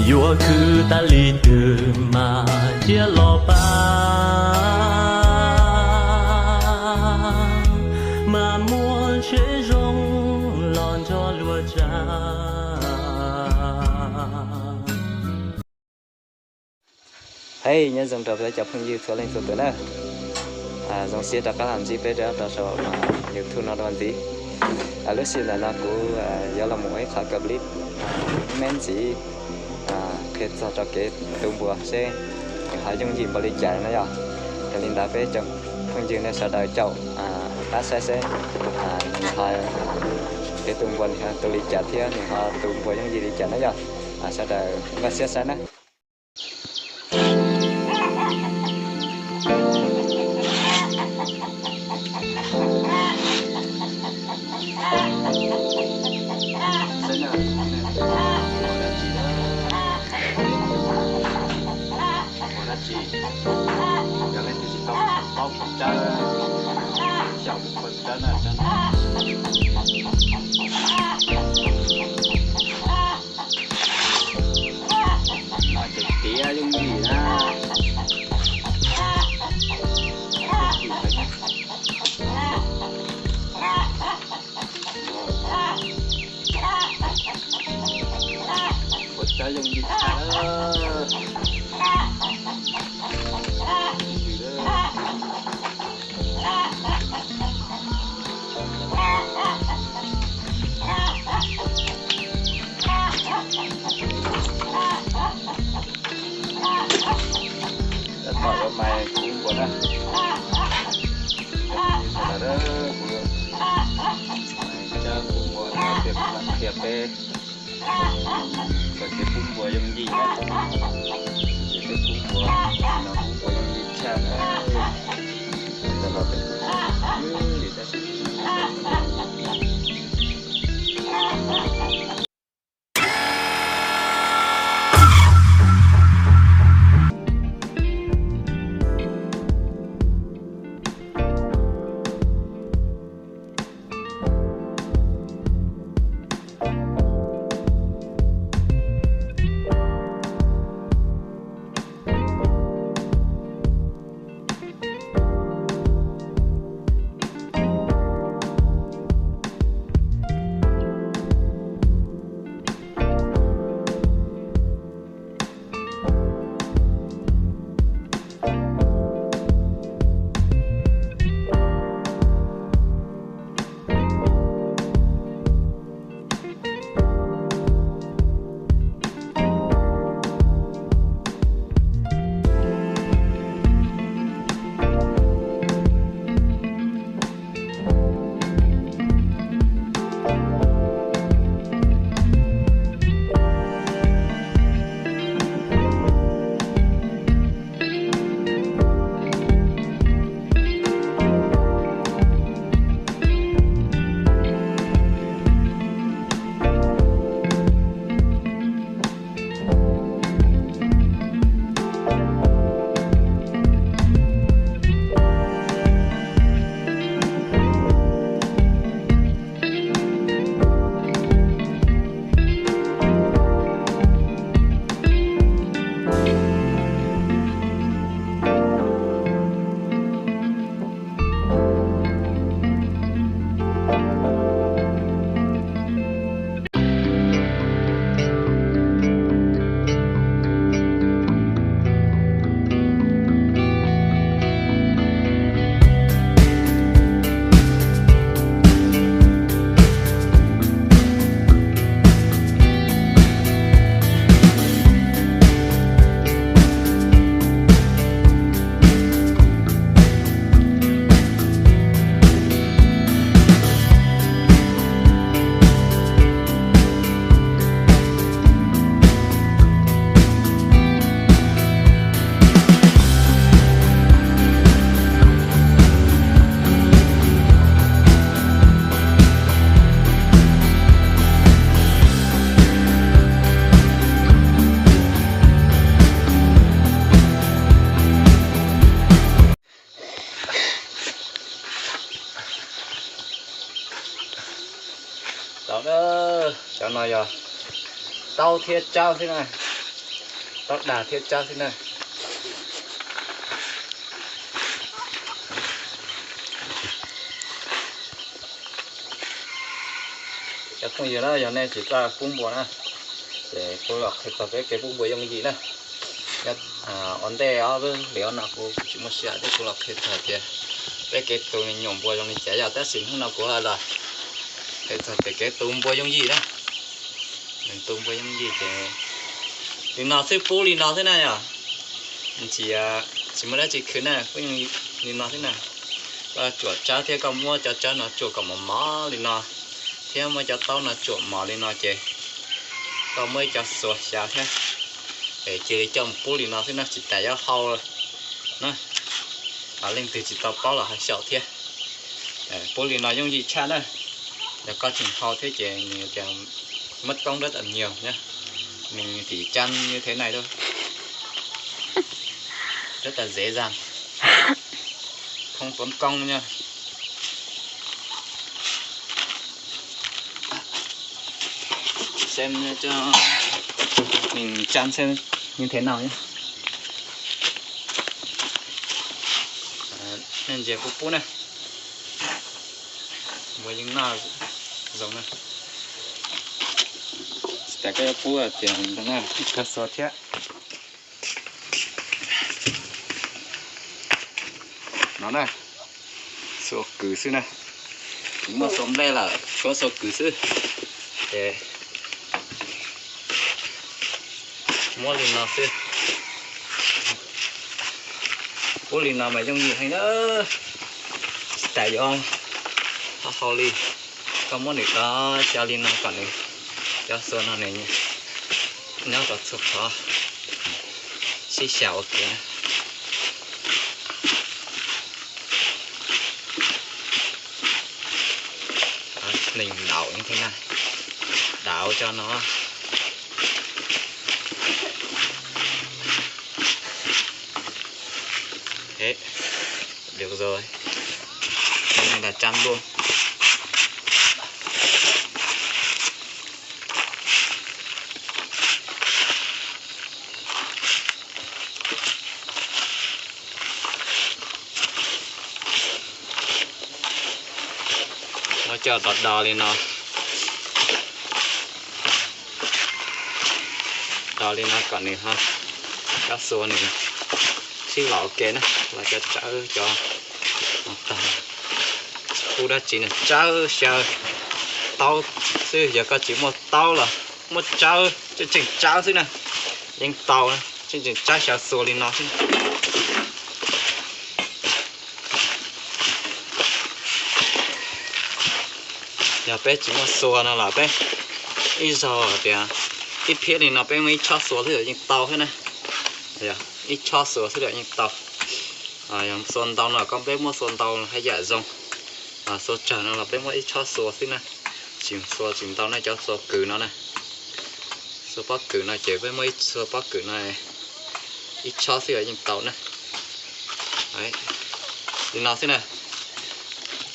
Yuav khwv tas li twg mas cia los pab, mas muaj tsev zoo los nrog luag tsa. Hej, nyob zoo rau peb cov phooj ywg txhua leej txhua tus na. Zoo siab rov qab los ntsib peb rau saum YouTube no dua ntxiv. Lub sij hawm ntawm no kuv yuav los mus ua ib qho clip me ntxiv qhia txog rau kev tu npua seb nws ho yooj yim npaum li cas na yom. Yog li ntawd peb cov phooj ywg nej sawv daws caum pab saib seb nws ho kev tu npua nws ho tu li cas thiab nws ho tu npua yooj yim li cas na yom. Sawv daws npaj siab saib na. Ua dab tsi? Yog leej twg tsis tau paub kuv tsawb, xyaum kuv tsawb na, tsawb na. No ces tiav yooj yim na. Ua tsawb yooj yim tshaj lawm. Tab tom yuav mais kub npua na. Kuv cab kub npua na, qhia peb txog kev kub npua yooj yim na. Kev kub npua no kub npua yooj yim tshaj na. Cov laus tias kub npua yooj yim tab sis Tau, cov no yog tau thiab tsawb xwb na. Tab dag thiab tsab xwb na. Cov phooj ywg na, yog nej tsis tau pub npua na, ces kuv los qhia txog peb kev pub npua yooj yim na. Ua ntej ob lub hlis no kuv tsis muaj sij hawm thiab kuv los qhia txog tias peb kev tu me nyuam npua zoo li cas yom, tab sis hnub no kuv los qhia txog tias kev tu npua yooj yim na. Nws tu npua yooj yim ces li no xwb, pub li no xwb na yom. Tsis, tsis muaj dab tsi khwv na, pub li no xwb na. Koj tsuam tsawb thiab koj muab cov tsawb no tsuam kom mos mos li no, thiab muab cov taub no tsuam mos li no ces koj muab ib co xuas xyaw thiab, es cia li coj mus pub li no xwb na, tsis tas yuav hau na. Leej twg tsis tau paub los ho xyaum thiab. Pub li no yooj yim tshaj na, yog koj tseem hau thiab ces nws muab koob dab tas nyuag na. Nws tsis cam như thế này đâu, rất là dễ dàng, không tốn công nha. Xem cho mình chăm xem như thế nào nhé. Nej ntsia kuv pub na. Npua yeej noj zoo na. Tsis tas koj yuav pub tias koj xuas thiab. No na, xuas kws xwb na. Tsis muaj xuas nplej lawm, tsuas xuas kws xwb. Ces muab li no xwb. Pub li no mas yooj yim heev na. Tsis tas yuav hau hau li. Koj muab nws tso xyaw li no kom nws, cov xuas no nws nyob rau txhua qhov, sib xyaw ua ke. Neeg ntaus ib thiab na, ntaus cov no. Thế, được rồi. Cái này là chăn luôn. Muab coj tau do li no, do li no kom nws ho, cov xuas nws sib los ua ke na, los cov tsawb cov tag, tsis pub dab tsi na, tsawb xyaw taub xwb. Yog koj tsis muaj taub los muaj tsawb, tseem tseem tsawb xwb na, yeej tau na, tseem tseem tsawb xyaw xuas li no xwb. Yog peb tsis muaj xuas no los peb ib zaug tias ib phiab li no peb muaj ib tshob xuas xwb los yeej tau thiab na. Ib tshob xuas xwb los yeej tau. Yog xuas ntau no koj peb muaj xuas ntau haj yam zoo. Xuas tsawg no los peb muaj ib tshob xuas xwb na. Tsis xuas tsis ntau na, cov xuas kws no na. Xuas pob kws no ces peb muaj ib xuas pob kws no ib tshob xwb los yeej tau na. Li no xwb na,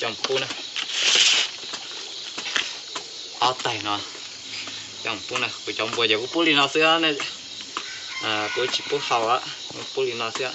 coj mus pub na. Ob tais no coj mus pub na, kuv cov npua ces kuv pub li no xwb, kuv tsis pub hau, kuv pub li no xwb.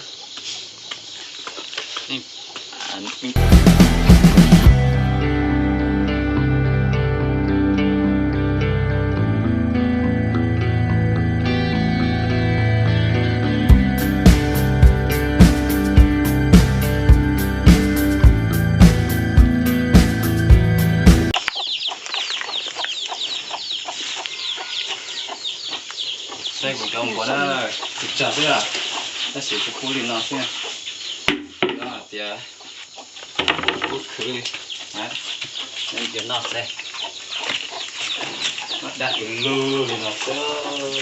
Saib kuv cov npua na, kuv tsawg xwb, tab sis kuv pub li no xwb. Yog hais tias pub khwv li, nej noj seb, muab dab lug lug li no xwb.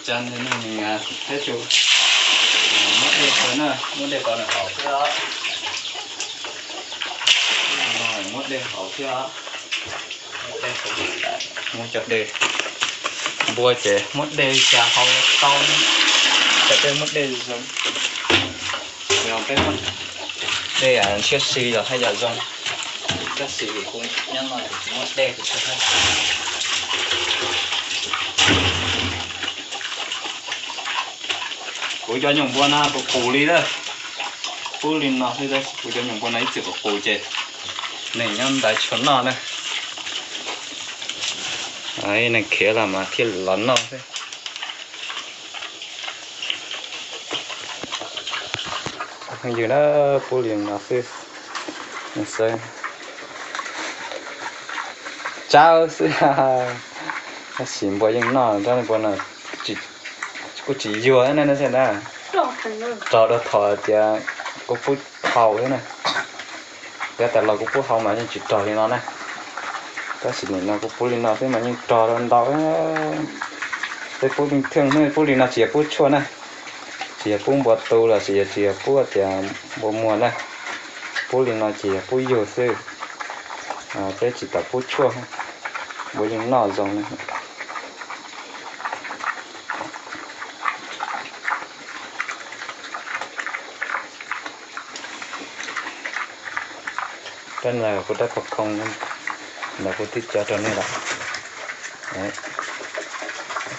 Tsa nws thiab tsu, muab dej tau na, muab dej tau nws haus xwb os. Muab dej haus thiab os. Muab cov dej, npua ces muab dej li cas haus tau, tawm Peb muab dej zoo, yog peb muab dej ntshiab si los haj yam zoo. Tab sis kuv nyob no ces kuv muab dej kuv tsis. Kuv cov nyuam npua no qus qus li lawm. Pub li no xwb tab sis kuv cov nyuam npua no ib txwm qus qus ces neeg nyob ntawd tsis tshua noj na. Neeg khiav los mas thiaj los noj xwb. Phooj ywg na, pub li no xwb, tsawb xwb, tab sis npua yeej noj, npua no kuj tsis yuag na, rog rau thaum tias kuv pub hau xwb na. Yav tas los kuv pub hau mas yeej tsis rog li no na. Tab sis nim no kuv pub li no xwb mas yeej rog ntau. Peb pub pij theej, pub li no tsis yog pub tshuaj na, tsis yog pub npua tu los sis yog tsis yog pub tias npua muag na. Pub li no ces yog pub yug xwb, peb tsis tau pub tshuaj, npua yeej noj zoo na. Rab no kuv rab phom khoo, ntawd kuv twb cov rau nej lawm.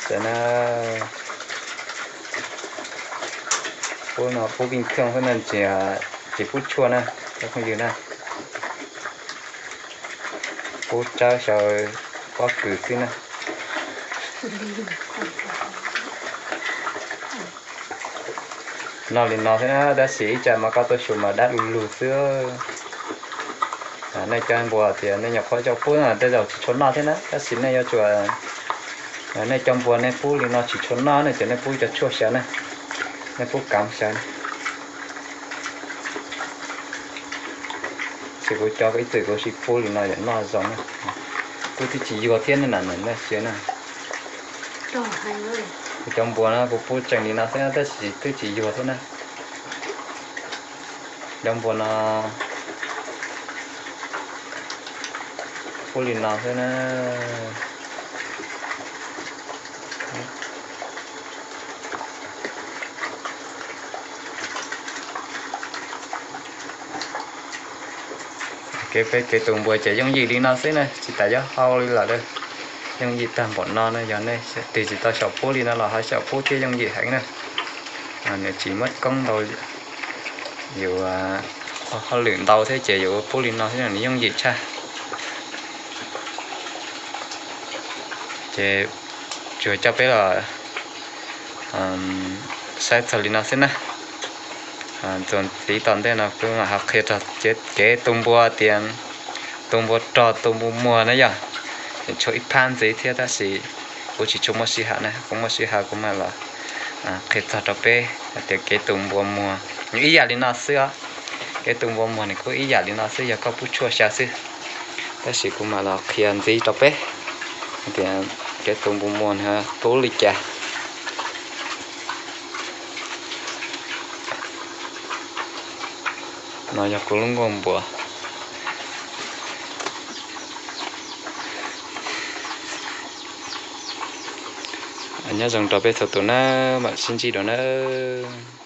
Xav na, pub no pub pij theej xwb na, tsis pub tshuaj na cov phooj ywg na. Pub tsawb xyaw pob kws xwb na. Noj li no xwb na, tab sis ib tsam mas koj tuaj xyuas mas dab lug lug xwb. Nej cov npua tias nej nyuam qhuav coj pub no tej zaum tsis tshua noj thiab na, tab sis nej yuav tsum, nej cov npua nej pub li no tsis tshua noj ne, ces nej pub cov tshuaj xyaw na, nej pub kav xyaw na. Ces kuv cov ib txwm kuv sis pub li no yam noj zoo na. Kuv twb tsis yuag thiab ne, na na na sia na. Kuv cov npua no kuv pub tseem li no xwb tab sis twb tsis yuag thiab na. Cov npua no pub li no xwb na. Kev peb kev tu npua ces yooj yim li no xwb na, tsis tas yuav hau li lawm. Yooj yim tag npaum no na, yog nej twg tsis tau xyaum pub li no los ho xyaum pub thiab yooj yim heev na. Nws tsis muaj koob ntau, yus hauj lwm ntau thiab ces yus ua pub li no thiab nws yooj yim tshaj. Ces tsuas coj peb los saib txog li no xwb na. Txuas ntxiv tom ntej no kuv mam ho qhia txog kev tu npua tias tu npua rog tu npua muag na yog, tshuav ib phab ntxiv thiab tab sis kuv tsis tshua muaj sij hawm na, kuv muaj sij hawm kuv mam los qhia txog rau peb hais tias kev tu npua muag nws ib yam li no xwb os. Kev tu npua muag nws kuj ib yam li no xwb, yog koj pub tshuaj xyaw xwb. Tab sis kuv mam los qhia ntxiv rau peb tias kev tu npua muag nws tu li cas. No yog kuv lub nkuaj npua. Nyob zoo rau peb txhua tus nawb, mam sib ntsib dua nawb.